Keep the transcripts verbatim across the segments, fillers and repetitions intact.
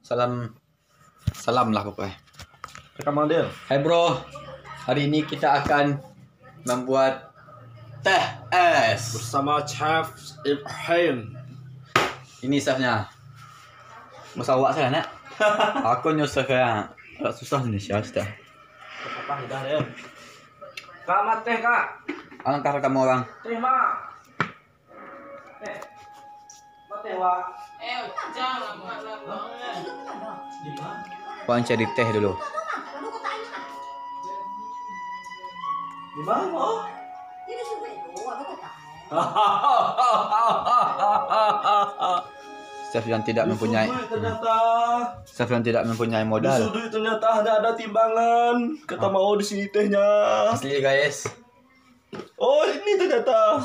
Salam, salam lah pokoknya. Rekam, Mang Del. Hai bro, hari ini kita akan membuat teh es. Bersama Chef Ibrahim. Ini chefnya. Masa awak saya nak. Aku nyo chef ya. Agak susah ni chef dah. Apa dah, Del? Kak, mah teh, Kak. Alangkah kamu orang. Teh, mah. Wang cari teh dulu. Chef yang tidak mempunyai, chef yang tidak mempunyai modal. Di suduik ternyata ada, ada timbangan. Kata Mao, di sini tehnya. Asli, guys. Oh, ini ternyata.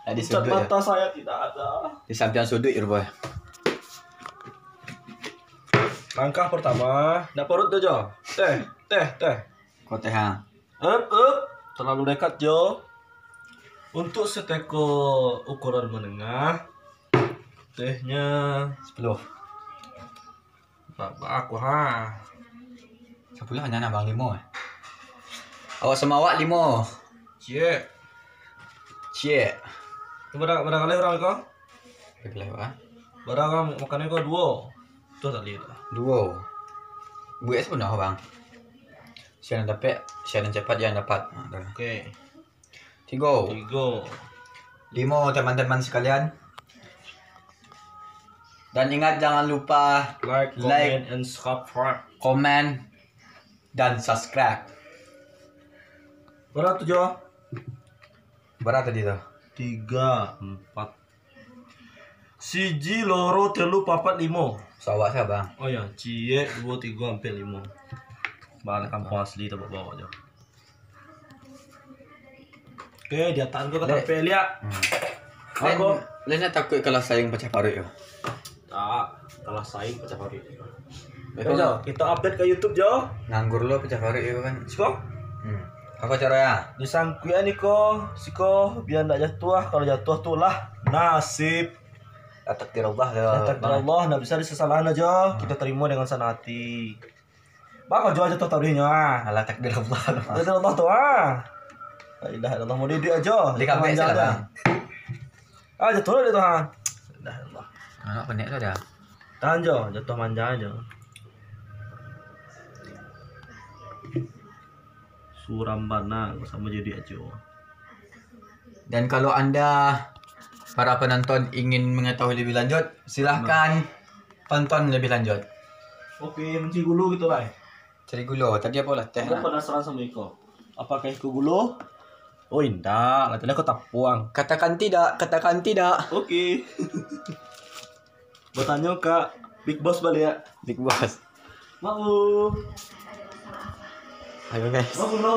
Nah, di suduik ya. Mata saya tidak ada. Di samping suduik ya, boy. Langkah pertama, nak parut tu, Jo. Teh, teh, teh. Kau teh, ha? Up, up. Terlalu dekat, Jo. Untuk seteko ukuran menengah, tehnya sepuluh. Ba-, ba-, aku, ha. Sapuluah nyo abang limo, eh. Awak sama awak limo. Ciek. Ciek. Tu bara, bara kalai urang ko? Bara kalai urang? Bara urang makan ko duo. Tu tadi tu. Duo. Buek sabananyo, Bang. Siapa nan dapek, siapa nan cepat, dia yang dapat. Ha, dah. Oke. Tigo. Tigo. Limo, teman-teman sekalian. Dan ingat, jangan lupa like, like, comment, and subscribe. Comment, dan subscribe. Bara tu, Jo? Bara tadi tu? Tiga, empat. Siji, loro, telu, papat, limo. Sawak siapa? Oh ya, ciek, duo, tigo, ampek, limo. Bana kampuang asli tu bawa, Jo. Oke, di atas ko katampek liak. Hmm. Lain, lain nak takut kalah saing pacah paruik tu. Tak, kalah saing pacah paruik. Betul. Yo, Jo, kita update ke YouTube, Jo. Nganggur lo pacah paruik tu kan. Siko? Hmm. Apa caranya? Disangkuikan iko, siko, biar ndak jatuah. Kalau jatuah tu lah nasib. Takdir Allah tu. Takdir Allah, ndak bisa disesalahan, Jo. Kita terima dengan senang hati. Bako jo ajo tu taruihnyo, ah. Alah, takdir Allah tu, ah. Takdir Allah tu, ah. La ilaha illallah, mau didik ajo. Di kampek salah, Bang. Ah, jatuah lah dia tu, ha. La ilaha illallah. Anak penek tu dah. Tahan jo, jatuah manja ajo. Suram bana, samo jadi ajo. Dan kalau anda, para penonton, ingin mengetahui lebih lanjut, silahkan tonton lebih lanjut. Oke, mencari gulu gitu lah. Cari gulu. Tadi apa lah teh? Aku penasaran sama iko. Apakah iko gulu? Oh, indak. Lah, tadi aku tapuang. Katakan tidak, katakan tidak. Oke. Batanyo ka Big Boss baliak. Big Boss. Mau. Ayo, guys. Mau gulo.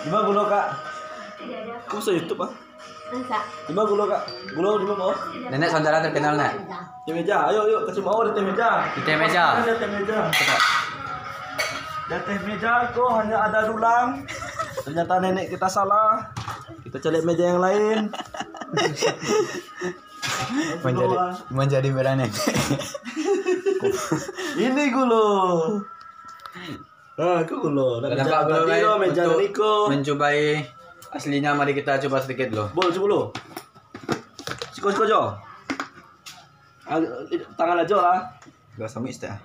Di ma gulo, Kak? Kok bisa YouTube, ah? Di ma gulo, Kak? Gulo di ma, oh? Nenek saudara terkenal, Nek. Teh meja, ayo, ayo, kacau mau di teh meja. Di teh meja. Di teh meja. Cepat. Di teh meja ko hanya ada dulang. Ternyata nenek kita salah. Kita cari meja yang lain. Manjadi, manjadi barang nenek. Ini gulo. Ah, aku gulo. Nak nampak gulo, guys? Untuk mencubai aslinya, mari kita coba sedikit dulu. Bol, cubo dulu. Siko, siko jo. Ah, tangan ajo lah. Agak samuik sitak.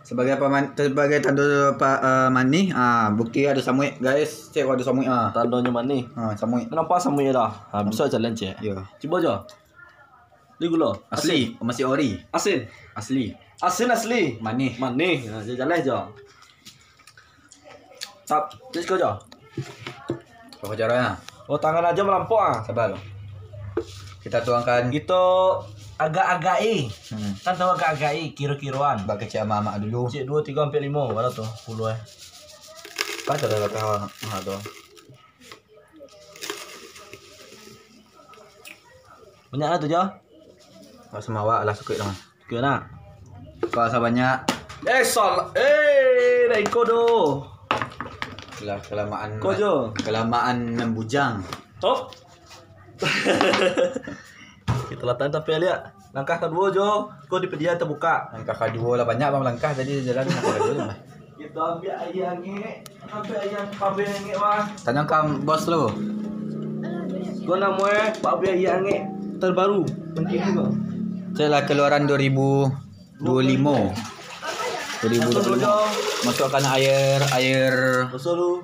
Sebagai paman, sebagai tando pa-, eh, manih, ah, bukti ado samuik, guys. Cek ado samuik, ah. Tandonyo manih. Ah, samuik. Kenapa samuik dah? Ah, bisa jalan, cek. Yo. Cubo jo. Ni gulo. Asli, masih ori. Asin. Asli. Asin asli. Manih. Manih. Nah, jaleh jo. Tap, cek ko jo. Apa caranya? Oh, tangan ajo malampok, ah. Sabar. Kita tuangkan. Kito agak-agak-i. Hmm. Kan tahu agak-agak-i, kiro-kiroan. Bak kecek amak-amak dulu. Cek duo, tigo, ampek, limo. Bara tu? Sepuluh, eh. Kan sudah kata, ah, tu. Banyak lah tu, Jo. Awak sama awak lah, sukuik lah. Sukuik lah. Kau sabanyak. Eh, salah. Eh, dah iko doh. Lah, kelamaan. Kau jo. Kelamaan membujang. Hop. Kita latan tapi lihat. Langkah kaduo jo, ko di padian tabukak. Langkah kaduo lah, banyak bang langkah tadi jalan, langkah kaduo jo, bang. Kito ambiak aia angek, ambiak aia, pabe angek, bang. Tanyo ka bos lu. Ko namonyo pabe aia angek terbaru, terkini ko. Cek lah, keluaran dua ribu dua limo. Dua ribu dua limo. Masukkan air, air Bosok lu.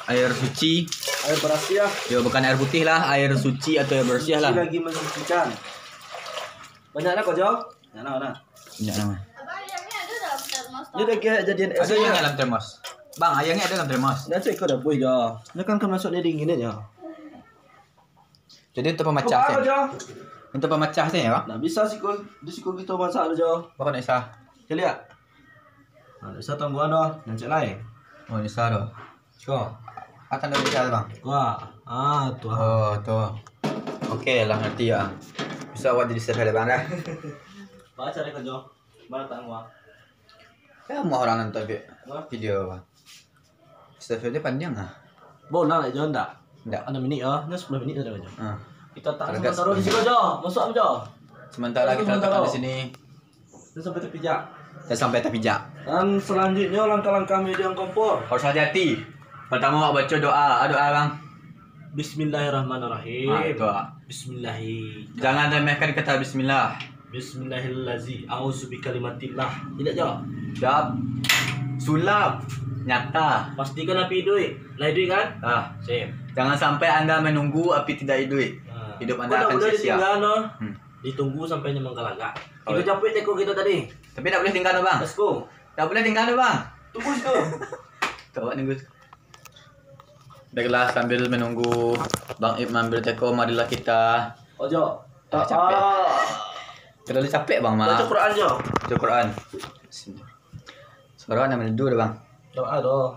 Air suci. Air barasiah. Yo, bukan air putih lah, air suci atau air barasiah lah. Suci lagi mensucikan. Banyak lah kau, Jo. Banyak lah, nah. Banyak lah. Ni dah kayak jadian es. Ada yang dalam termos. Bang, airnya ada dalam termos. Dah cek kau dah buih, Jo. Ni kan kau masuk dia dingin aja. Jadi untuk pemecah Kau sih. Apa, Jo? Untuk pemecah sih ya, Bang? Nah, bisa siko, di siko kita masak, Jo. Bang, nak isa. Cek lihat. Nah, bisa tunggu ano, nak cek lai. Oh, bisa tu. Ko. Akan dah bisa, Bang. Wah, ah, tu. Oh, tu. Oke lah, ngerti ya. Bisa awak jadi chef lah, Bang, dah. Baca deh, Jo. Mana tangguang? Ya, mau orang nonton vi-, Wah. Video, Bang. Chef dia panjang lah. Bolang lah, Jo, ndak? Ndak. Ada minit ya, ini sepuluh minit saja, Jo. Ah. Kita taruh Harga sementara di sepuluh siko, Jo. Masuk, Jo. Sementara Taruh kita letakkan sementara. Di sini. Dan sampai terpijak. Dan sampai terpijak. Dan selanjutnya langkah-langkah medium kompor. Harus hati-hati. Pertama awak baca doa. Ah, doa, Bang. Bismillahirrahmanirrahim. Ah, itu, ah. Bismillahi. Jangan remehkan kata bismillah. Bismillahirrahmanirrahim. A'udzu bikalimatillah. Tidak, Jo. Dap. Sulap. Nyata. Pastikan api iduik. Lah iduik kan? Ah. Sip. Jangan sampai anda menunggu api tidak iduik. Ah. Hidup anda Kau tak akan boleh sia-sia. Ditinggal, no. Hmm. Ditunggu sampai nyo manggalagak. Oh. Kita capuik teko kita tadi. Tapi tak boleh tinggal tu, Bang. Let's go. Tak boleh tinggal tu, Bang. Tunggu situ. Coba nunggu. Baiklah, sambil menunggu Bang Ip maambil teko, marilah kita. Ojo. Ah, capek. Ah. Terlalu capek, Bang, maaf. Baca Quran, Jo. Baca Quran. Bismillah. Suara nak merdu dah, Bang. Doa doh.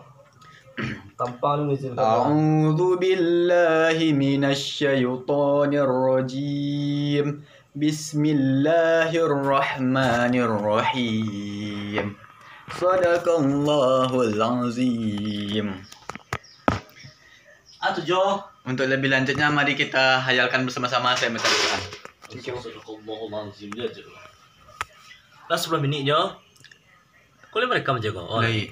Tanpa ni izin Allah. A'udzu billahi minasy syaithanir rajim. Bismillahirrahmanirrahim. Sadaqallahul azim. Ah, tu, Jo. Untuk lebih lanjutnya, mari kita hayalkan bersama-sama, saya minta doa. Thank you. Sadaqallahul azim, Jo, Jo. Lah sepuluh minit, Jo. Kau boleh merekam je kau. Oh. Baik.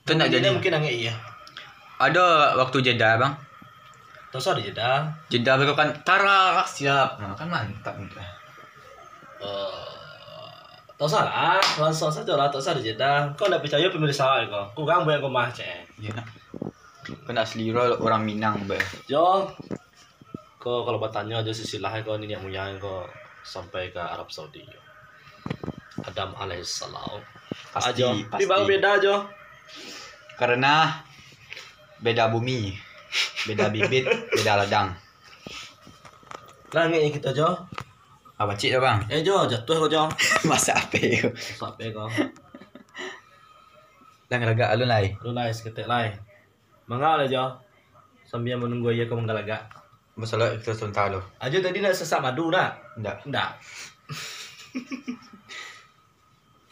Tu nak jadi. Mungkin angek iya. Ada waktu jeda, Bang? Tak usah ada jeda. Jeda, Bang, kan tara, siap. Nah, kan mantap. Eh, tak usah lah. Langsung saja lah, tak usah ada jeda. Kau ndak percaya pemirsa kau. Kurang banyak kau mah, cek. Iya. Kau nak selera orang Minang, Bang. Jo. Kau kalau batanyo jo silsilah kau niniak muyang kau sampai ka Arab Saudi. Adam alaihissalam. Pasti, Ajo. Tapi pasti. Baru beda jo. Karena beda bumi, beda bibit, beda ladang. Langik yang kita jo. Ah, pacik tu, Bang. Eh, Jo, jatuah kau, Jo. Masak ape kau? Masak ape kau? Dah ngalagak alun lai. Alun lai, saketek lai. Mangga lah, Jo. Sambil menunggu aia ka manggalagak. Basalawat kita sebentar dulu. Ajo tadi nak sesak madu nak? Ndak. Ndak.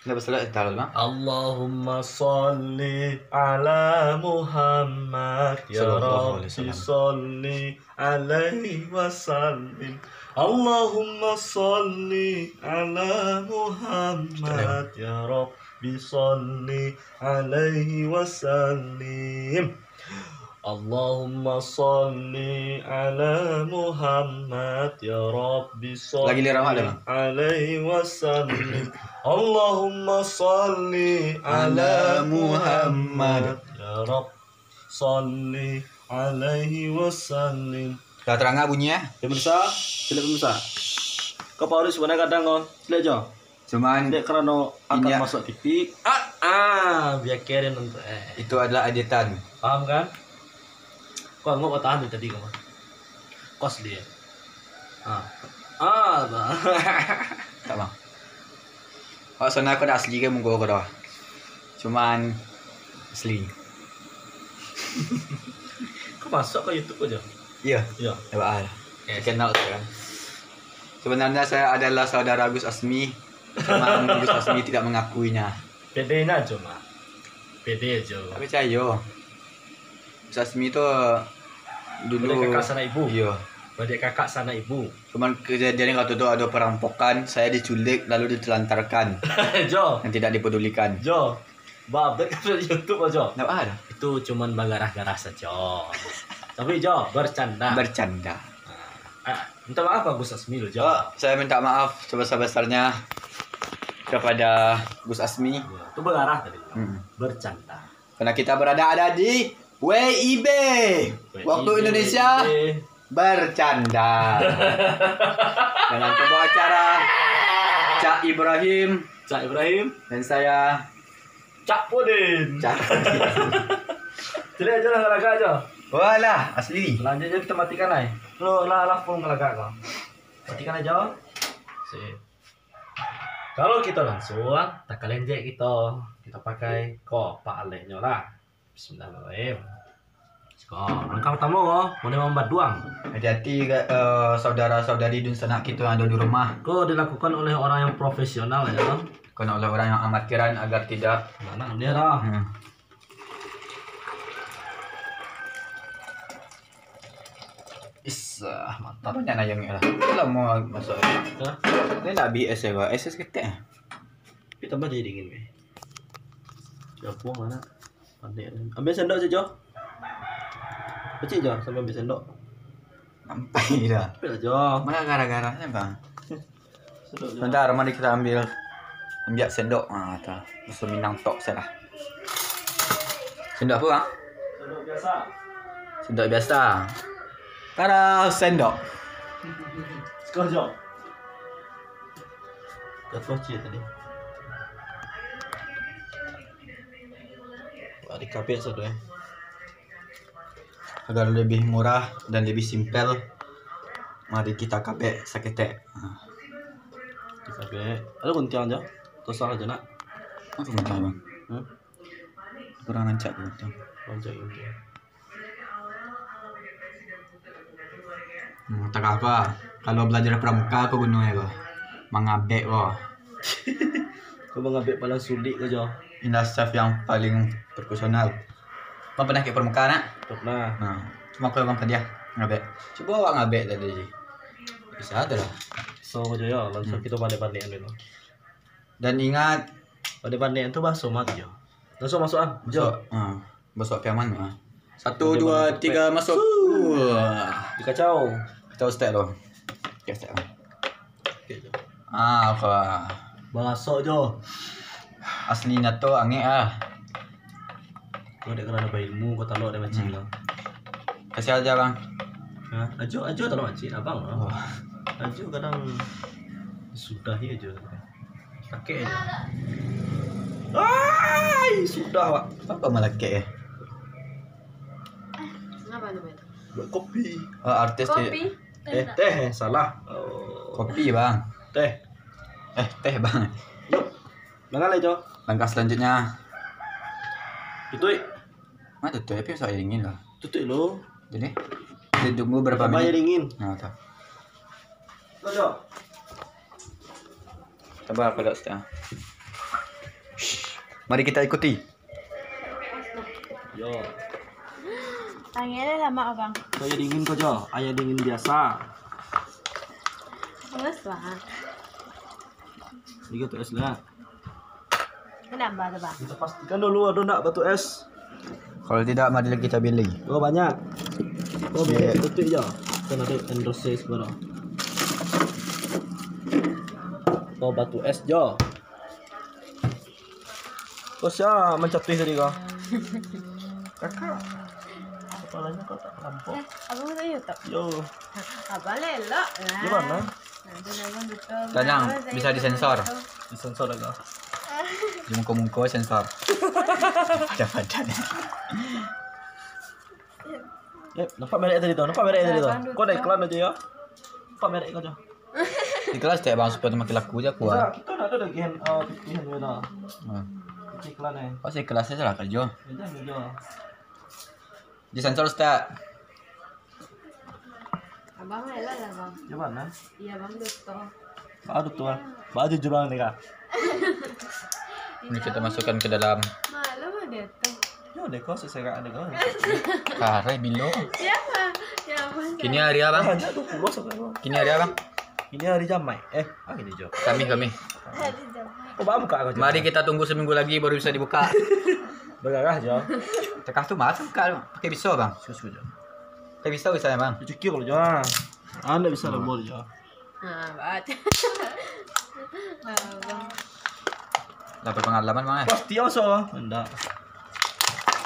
Ndak basalawat sebentar dulu, Bang. Allahumma salli ala Muhammad, ya Sallallahu alaihi Rabbi, wasallam. Salli alaihi wasallim. Allahumma salli ala Muhammad, ya Rabbi, salli alaihi wasallim. Allahumma salli ala Muhammad, ya Rabbi, Lagi lirang ada, salli Bang? Alaihi wasallim. Allahumma salli ala Ala Muhammad. Muhammad, ya Rabbi, salli alaihi wasallim. Dah terang ah bunyi, eh? Pemirsa, sila pemirsa. Kau parut sebenarnya kadang kau. Sila jo. Cuman Dek karano akan minyak masuk T V. Ah, ah, biar keren untuk, eh. Itu adalah editan. Paham kan? Kau anggap kau tahan dari tadi kau. Kos dia. Ah. Ah, bah. Tak, Bang. Awak sana aku dah asli ke muka aku dah. Cuman asli. Kau masuk ke YouTube aja? Iya. Iya. Coba ah. Eh. Channel tu kan. Sebenarnya saya adalah saudara Gus Asmi. Cuman Gus Asmi tidak mengakuinya. Pedenya cuma. Pede jo. Tak percaya. Gus Asmi tu dulu Boleh kakak sanak ibu? Iya. Badek kakak sanak ibu. Cuman kejadian waktu tu ada perampokan, saya diculik lalu ditelantarkan. Jo. Yang tidak dipedulikan. Jo. Ba update kan di YouTube aja. Ndak ada. Itu cuman bagarah-garah saja. Tapi Jo, bercanda. Bercanda. Ah, minta maaf Bagus Asmi lo, Jo. Oh, saya minta maaf sebesar-besarnya kepada Gus Asmi. Ya, itu bagarah tadi. Hmm. Bercanda. Karena kita berada ada di W I B. Waktu W I B, Indonesia W I B. Bercanda. Dengan pembawa acara Cak Ibrahim. Cak Ibrahim. Dan saya Cak Podin. Cak Podin. Jadi aja lah, lagak aja. Walah, asli. Lanjut aja kita matikan ai. Lo lah lah full lagak kau. Matikan aja. Sip. Kalau kita langsung, tak kalenjek kita. Kita pakai ko, pak alehnya lah. Bismillahirrahmanirrahim. Siko, langkah pertama ko, mulai mambaduang. Hati-hati, ga-, eh, saudara-saudari dunsanak kita yang ada di rumah. Ko dilakukan oleh orang yang profesional ya. Bukan oleh orang yang amatiran agar tidak. Mana dia dah? Hmm. Is, ah, mantap. Banyak nayang ni lah. Lama masuk. Hah? Ni dah habis es ya, es ketek. Tapi tambah jadi dingin, weh. Dah buang lah, nak. Pandai. Ambil sendok je, Jo. Pecik, Jo, sampai ambil sendok. Sampai dah. Ambil lah, Jo. Mana gara-garanya, Bang? Sendok, Jo. Sebentar, mari kita ambil. Ambil sendok. Ah, tu. Bahasa Minang tok salah. Sendok apa, Bang? Sendok biasa. Sendok biasa. Tada, sendok. Sekejap. Jatuh cie tadi. Wah, dikapek satu, eh. Agar lebih murah dan lebih simpel, mari kita kapek saketek. Nah. Dikapek. Ada guntiang aja. Tosang aja, nak. Apa guntiang, Bang? Hmm? Kurang rancak guntiang. Rancak guntiang. Hmm, takah apa? Kalau belajar pramuka, aku gunung ya, ko. Mangabek, ko. Kau mangabek paling sulit ko, Jo. Inilah chef yang paling profesional. Kau pernah ke pramuka, nak? Pernah. Nah, cuma aku yang padiah ngabek. Coba awak ngabek tadi. Bisa tu lah. So, ko, Jo, ya. Langsung Hmm. kita pandai-pandai dulu. Dan ingat, pandai-pandai tu baso mah tu, Jo. Langsung masuk, ah. Jo. Masuk. Ah, masuk ke aman, ah. Satu, dua, tiga, masuk. Wah. Dikacau. Kacau stek tu. Oke, stek tu. Oke, Jo. Ah, apa? Baso, Jo. Asli nyato angek ah. Kau dek karano bailmu, kau talok dek mancing Hmm. kau. Kasih aja, Bang. Hah? Ajo, Ajo talok mancing, abang lah. Oh. Ajo kadang sudah ya, Ajo. Lakek aja. Ai, sudah, Wak. Apa malakek ya? Kenapa namanya? Buat kopi. Oh, artis tu. Kopi? Eh, teh, salah. Oh. Kopi, Bang. Teh. Eh, teh, Bang. Yuk. Mana lagi, Jo? Langkah selanjutnya. Tutup. Mana tutup? Tapi saya ingin lah. Tutup lo. Jadi, kita tunggu berapa Tambah minit? Air dingin. Nah, tak. Lo, Jo. Tambah apa, Dok, setengah? Shh. Mari kita ikuti. Yo. Tangiannya lama, Abang. Air dingin ko, Jo. Air dingin biasa. Terus, Bang. Tiga tu es lah. Kenapa tu, Bang? Kita pastikan dulu ada ndak batu es. Kalau tidak, mari kita beli. Oh, banyak. Oh, Iya. Beli betul je. Kan ada endorse es baru. Oh, batu es je. Kau siapa mencatuih tadi kau? Kakak. Kepalanya kau tak nampak. Eh, abang tak YouTube? Yo. Abang elok lah. Di mana? Nah, itu nama betul. Tenang, Abang bisa saya disensor. YouTube betul. Disensor lah kau. Di muka-muka sensor. Macam padan. Eh, nampak merek tadi tu, nampak merek tadi tu. Abang Kau dah duto. Iklan aja ya. Nampak merek kau je. Iklan setiap bang supaya makin laku je aku. Kita, ah. Kita nak ada lagi hand, uh, fifty hand je dah. Hmm. Kita iklan eh. Kau sih ikhlas aja lah kerja. Kerja kerja. Disensor start. Abang elok lah, Bang. Di mana? Iya, Bang, duto. Baru tu ah. Baru jurang ni kah? Ini kita masukkan ke dalam. Malu dia tu. Yo, deh, kau seserak deh kau. Karai bilo. Siapa? Ya, apa? Kini hari apa? Ah, dia tu pulos apa kau? Kini hari apa? Kini hari Jamaik. Eh, ah, ini jo. Kami, kami. Hari Jumat. Kau baru buka kau, Jo? Mari kita tunggu seminggu lagi baru bisa dibuka. Bergarah, Jo. Tekah tu mah buka tu. Pakai pisau, Bang. Suka-suka, Jo. Pakai pisau bisa, Bang. Cucukir, Jo. Ah, ndak bisa rebol, Jo. Ah, bat. Ah, Bang. Dapat pengalaman, Bang, eh? Pasti oso. Ndak.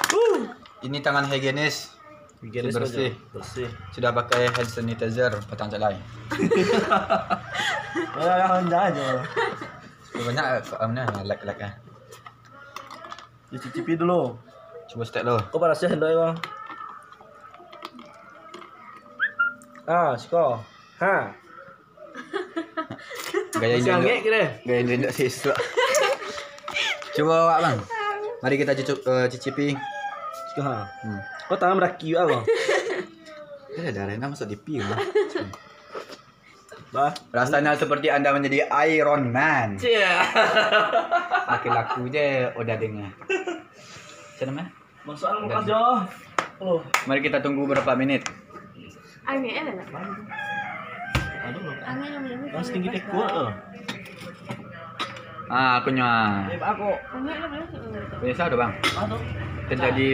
Uh. Ini tangan higienis. Higienis, bersih. Bersih. Sudah pakai hand sanitizer, patang calai. Alah, alah, Honda aja. Banyak, eh, kok, mana, like, like, eh. Dicicipi dulu. Cuba setek dulu. Kau panas ya, Honda, ya, Bang? Ah, siko. Ha. Gaya Masih Indo-Indo. Angek ke deh? Gaya Indo-Indo siswa. Cuba awak, Bang. Mari kita cucuk, eh, cicipi. Siko, ha. Hmm. Kau tangan beraki juga, Bang? Eh, darah nak masuk di pi, Bang. Bah. Rasanya seperti anda menjadi Iron Man. Cia. Laki-laku je udah dengar. Macam mana? Masuk dalam kulkas, Jo. Oh. Mari kita tunggu berapa menit. Angin, eh, nak. Aduh. Angin, angin, angin. Mas tinggi tekuk tu. Ah, aku nyo. Eh, Pak, aku. Angin, angin, angin. Biasa tu, Bang. Apa tu? Terjadi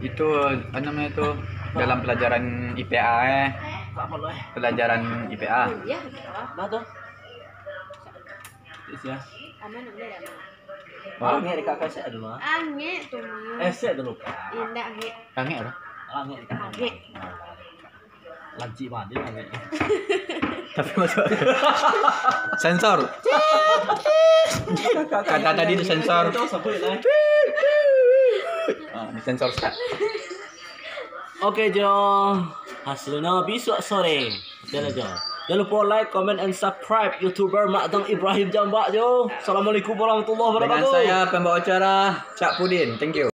itu, apa namanya itu, dalam pelajaran I P A, eh. Apa lo, eh? Pelajaran I P A. Iya, I P A. Apa tu? Iya. Aman, udah ya, Bang? Wah. Angek di kakak saya dulu, ah. Angek tu, Bang. Eh, saya dulu, Kak. Indak, angek. Angek apa? Angek di kakak. Angek. Lancik banget dia, angek. Tapi masuk. Sensor. Kata tadi itu sensor. Itu siapa ya, Nay? Ah, ini sensor, Ustaz. Oke, Jo. Hasilnya besok sore. Oke lah, Jo. Jangan lupa like, comment, and subscribe YouTuber Mak Dang Ibrahim Jambak, Jo. Assalamualaikum warahmatullahi wabarakatuh. Dengan saya, pembawa acara, Cak Pudin. Thank you.